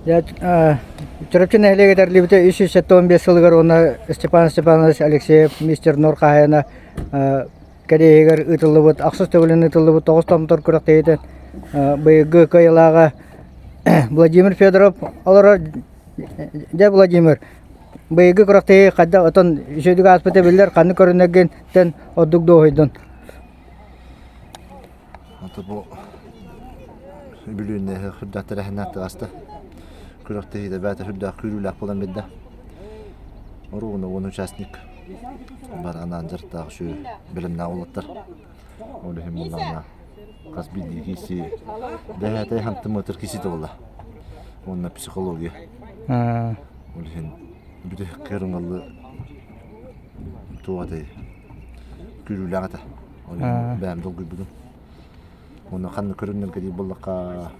Чурапчы нэһилиэгэ тэриллибитэ 375 сылыгар уонна Степан Степанович Алексеев мистер Нор хаһаайына кэриэһигэр ыытыллыбыт ахсыс төгүлүн ыытыллыбыт тоҕус томтор күрэхтэһиитин быйылгы кыайыылааҕа Владимир Федоров олорор. Дьэ, Владимир, быйылгы күрэхтэһии хайдах отон үчүгэйдик ааспыта биллэр, ханнык көрүнэргиттэн ордук дуоһуйдун? Ата бу Бүлүүннээһи сүрдээх тэрээһиннээх ааста. Күрэхтэһиитэ бэйэтэ сүрдээх күүрүүлээх буолан биэрдэ. Оруобуна уон участник бары анаан дьарыктаах үчүгэй бэлэмнээх уолаттар. Ол иһин буоллаҕына хас биирдии киирсии дэһээтэй хантымыатыр киирсиитэ буолла. Уонна психология. Ол иһин бүтэһик кырыҥаллы туох этэй күүрүүлээх этэ. Ол иһин бэйэм долгуйбутум. Уонна ханна көрүҥнэргэ диир буоллахха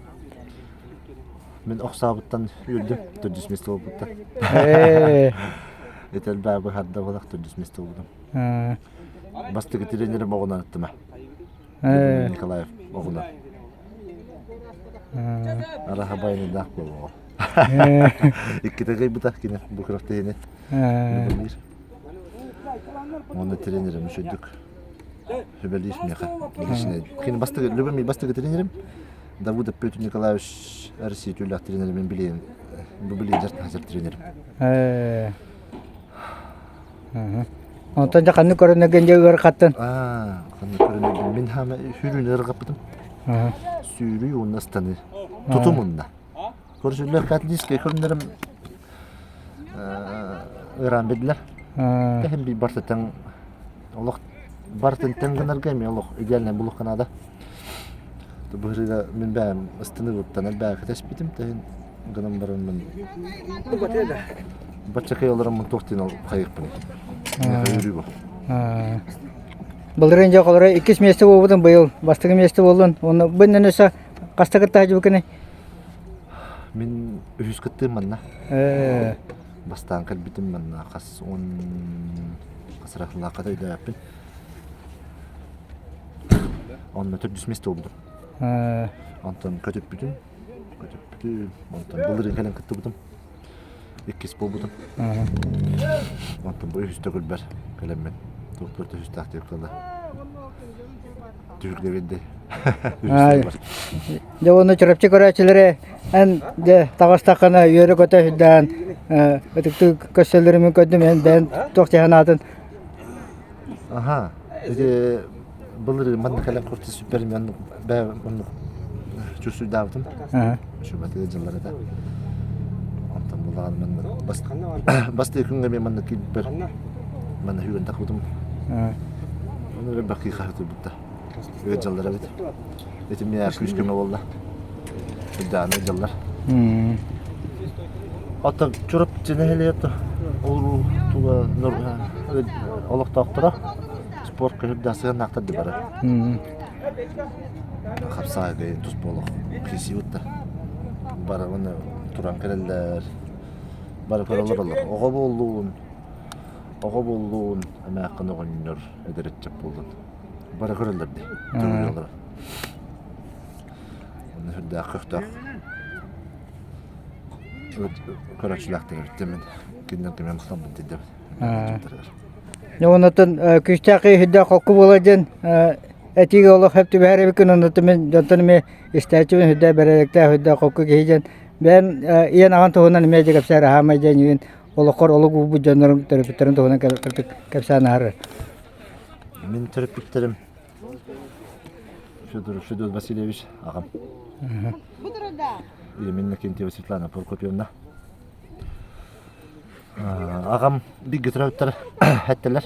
мин ох саабыттан үөрдүм төрдүс миэстэ буолбуттан. Ити элбэҕи быһаарда буолах төрдүс миэстэ буолбутум. Бастакы тренерим оҕунан ыттыма. Николаев оҕунан. Араха байыныдаах буолуоҕа. Иккитэ кыйбыта кини бу күрэхтэһиини. Любомир. Уонна тренерим үчүгдүк сүбэлиир миэхэ. Кини бастакы Любомир бастакы тренерим. Давыдов Петр Николаевич Россия түүлээх тренерим билиэн бу билиэн дьарыктаах тренерим. Онтон дьэ ханнык көрүнэргин дьэ ыарахаттын? Аа, ханнык көрүнэргин мин хаама сүүрүүнү ыарырҕаппытым. Сүүрүү уонна ыстаныы. Тутум уонна. Көрсүллэр катлийскай көрүнэрим ыараан биллэр. Тэһин би бартытын олох бартын тэҥ гынарга эмиэ олох идеальнай булуохха наада. Быһырыыга мин бэйэм ыстаныыбыттан элбэҕи кэтэспитим тэһин гынан баран баччакай олороммун туох диэн хайыахпыный миэхэ үөрүү бу Былырыын дьэ холоро иккис миэстэ буолбутун быйыл бастакы миэстэ буоллун уонна бу иннинэ өссө хаста кытта сылдьыбыккыный Мин үһүс кыттыым манна. Бастаан кэлбитим манна хас уон хас эрэ өйдөөбөппүн. Онно төрдүс миэстэ буолбутум. Онтон көтүппүтүм. Көтүппүтүм. Онтон былырыын кэлэн кыттыбытым. Иккис буолбутум. Онтон бу үһүс төгүлбэр кэлэммин туох үһүстээх диэбит буолла. Түһүлгэ биэрдэ. Дьэ уонна Чурапчы көрөөччүлэрэ эн дьэ таҕыстаххына үөрэ-көтө сылдьан ытыктыы көрсөллөрүн көрдүм эн бэйэн туох дии санаатын Аха, ити былырыын манна кэлэн курту сүппэрим оннук бэйэ оннук чувствуйдаабытым. Шубатыга дьыллар этэ. Онтон булаҕан манна бас бастыы күҥҥэ мен манна киирбэр манна хүүгэн тахбытым. Ону эрэ бакыы хаһытырбытта. Үө дьаллар эбит. Ити миэ күүс көмө буолла. Үрдэҕинэ дьаллар. Оттон Чурапчы нэһилиэгэ олоруу туга олохтоохторо спортка үрдээх сыһыаннаахтар да бары. Хапсаайга туспа олох киирсибит да. Бары уонна туран кэлэллэр. Бары көрө олороллор. Оҕо буоллун, оҕо буоллун, эмээххин оҕонньор эдэр ыччат буоллун. Бары көрөллөр дии, төгүрүйэллэр. Онно сүрдээх көхтөөх көрөөччүлээхтэр эбиттэр мин кинилэргэ мен махталбын тиэрдэбин. Дьэ оннуттан күүстээх киһи сүрдээх холку буолар диэн этиигэ олох сөп түбэһэр эбиккин оннуттан мин дьонтон эмиэ истээччибин сүрдээх бэрээдэктээх сүрдээх холку киһи диэн бэйэм ийэн аҕан туһунан эмиэ дьэ кэпсээр аһаамай диэн игин олоххор олук уурбут дьоннорум төрөппүттэрин туһунан кэпсээн аһарар. Мин төрөппүттэрим Федор Федор Васильевич аҕам. Ийэм Иннокентьева Светлана Прокопьевна. Аҕам бииргэ төрөөбүттэр эттэлэр.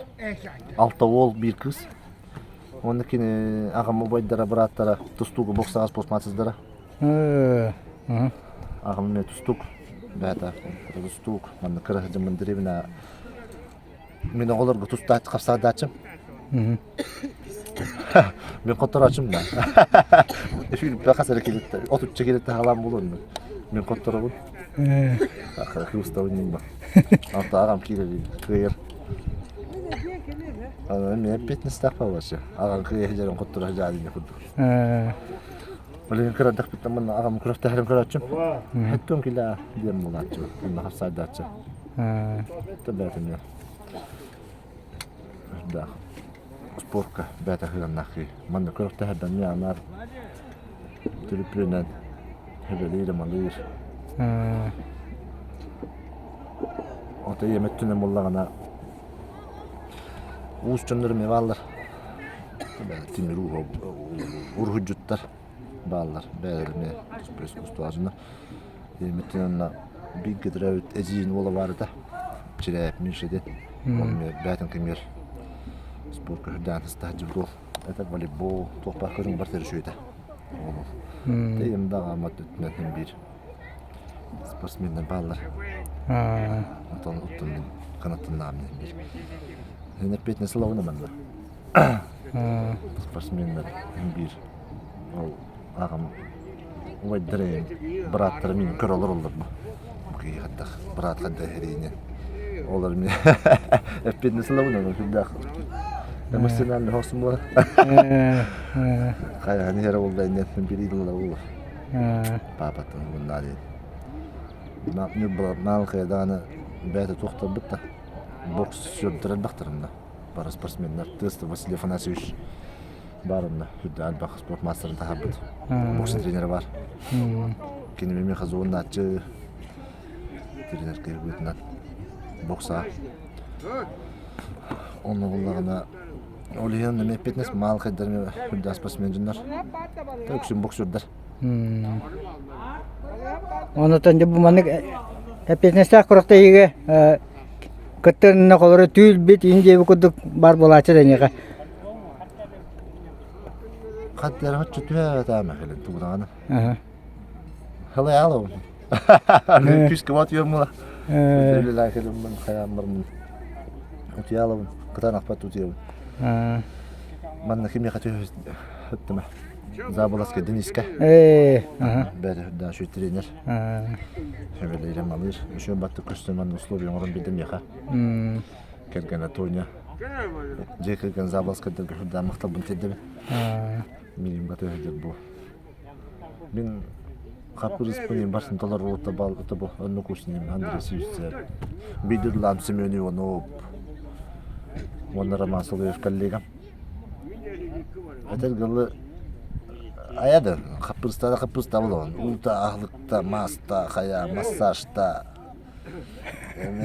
Алта уол, биир кыыс. Уонна кини аҕам убайдара, бырааттара тустууга боксаҕа спортмастердара. Аҕам эмиэ тустуук, бэйэтэ тустуук. Манна кыра сылдьаммын дэриэбинэ Мин оҕолорго тустааччы хапсаадааччым. Мин хотороочум да. Сүүрбэ хас эрэ килиттэ, отучча килиттэ хаалаан буолуон Мин хотторобун. Кыбыстабын ньымма. Онто аҕам киирэр кыайар. Аны мен эппиэтинэстээх буолбаччы. Аҕам кыайа сылдьарын хотторо сылдьаадыйна курдук. Билигин кырадахпыттан манна аҕам күрэхтэһэрин көрөөччүм. Хэттон килэ диэн буолааччы. Онно хапсаайдааччы. Тэбээтим Да. Спортка бэйэтэ сыһыаннаах киһи. Манна күрэхтэһэрбэр эмиэ анаар төлөпүөнүнэн сүбэлиир-амалыыр. Ото ийэм өттүнэн буоллаҕына уус дьоннор эмиэ бааллар. Тимир ууһа уруһуйдьуттар бааллар. Бэйэлэрэ эмиэ искусство дьоно. Ийэм өттүнэн онно бииргэ төрөөбүт эдьиийин уола баар этэ. Чирээп Миша диэн. Ол эмиэ бэйэтин кэмигэр спорка үрдээн сыста сылдьыбыт уол. Это волейбол, туох баар көрүҥ барыта үчүгэй этэ. Ол Ийэм да аҕам өттүнэн син биир спортсменнар бааллар. Онтон оттон мин канаттаннаам диэн биир. Эн эппиэтинэс ылабын манна. Спортсменнар биир ол аҕам убайдара бырааттара мин көрө олороллор бу. Бу киһи хайдах быраат хайдах эриинин. Олор мин эппиэтинэс ылабын онон сүрдээх эмоционально хорсун буолар. Хайаан иһэрэ буолла иннин биир ылла буолар. Паапаттан угуннаа диэн. Маалыкайа даҕаны бэйэтэ туохтарбыт да бокс сүрдэр элбэхтэр бары спортсменнар Тыаста Василий Афанасьевич баар онно үрдээн элбэх спорт маастарын таһаарбыт бокс тренера бар. Кини эмиэ хазуоннааччы тренер киһи бокса. Онно буллаҕына ол иһин эмиэ фитнес маалыкайдар эмиэ үрдээх спортсмен дьоннор. Үксүн боксердар. Онтон дьэ бу маннык эппиэтинэстээх күрэхтэһиигэ кыттыынна холоро түүл-бит иин диэби курдук баар буолааччы да эйиэхэ. Хаттара хоччу түһэ кэлин тугудаҕаны. Халай Күүскэ бат үөм Үлэлээхилиммин хайааммармын утуйаалабын кытаанахпат утуйабын. Манна кимиэхэ түһүттүмэ. Заболоцкай Дениска. Бэйэтэ үрдээн үчүгэй тренер. Сүбэлиирэ малыыр. Үчүгэй баттык көстөн манна условия оҥорон биэрдэ миэхэ. Кэргэнэ Тоня. Дьиэ кэргэн Заболоцкайдарга үрдээн махталбын тиэрдэбин. Миигин батыһа бу. Мин хаппырыыспын барсын толору бал бу однокурсник Андрей Сивцев. Бидурлам Семен Иванов. Уонна Роман Соловьев коллегам. Этэр гылы айа да хаппырыста да хаппырыста буолан уута аһылыкта маста хайа массажта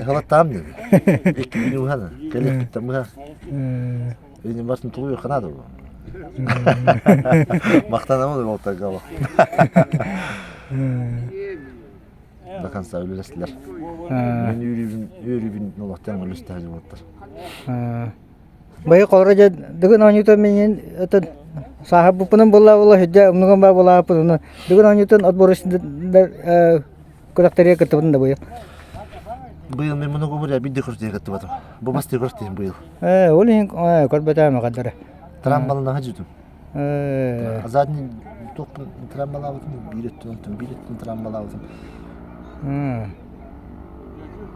Халаттаам диэн. Икки күнү быһа кэлиэхпиттэн быһа. Ини барытын тулуйуохха наада буо. Махтанабын уолаттарга До конца үлэлэстилэр. Мин үөрүүбүн үөрүүбүн олохтон үллэстэ сылдьыбыттар. Быйыл холоро дьэ Дыгын оонньуутун минин отон сааһырбыппынан буолла буолла сүдэ умнуган баа буолааппын уну Дыгын оонньуутун отборочнайдар күрэхтэригэ кыттыбытын да быйыл. Быйыл мен муну губуря бидде күртиге кыттыбатым. Бу басты күртием быйыл. Э, ол иһин көрбөтөөм хаддара. Трамбалына хажытым. Задний тохпун трамбалаабытым, биир өттүн, онтон биир өттүн трамбалаабытым.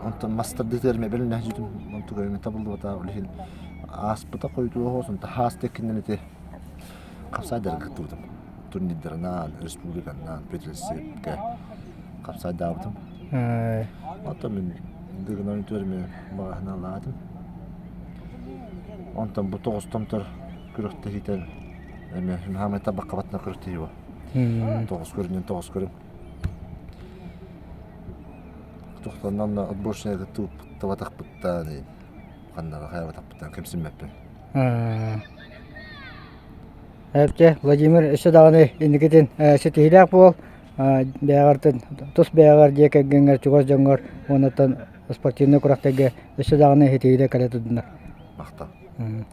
Онтон мастардытыгар мебелин хажытым, онтуга эме табыллыбата, ол иһин ааспыта хойутуга хоосун тахаас теккиннен ити хапсайдарын кыттыбытым. Турнирдарынан, республиканан, Петросепке хапсайдаабытым. Онтон мин дыгынан үтүөрүмэ маҕаһыналаатым. Онтон бу тоҕустомтор күрэхтэһиитэ эмиэ хаамай табахха батына күрэхтэһии бу. Тоҕус көрүнэн тоҕус көрүҥ. Тохтоннон отборочнайга тубатахпыттан ханнара хайабатахпыттан кэмсиммэппин. Эпчэ, Владимир өссө даҕаны инникитин ситиһиилээх буол. Бэйэҕэр тус бэйэҕэр дьиэ кэргэҥҥэр чугас дьоҥҥор уонна спортивнай күрэхтэргэ өссө даҕаны ситиһиилэр кэлэ турдуннар. Махтал.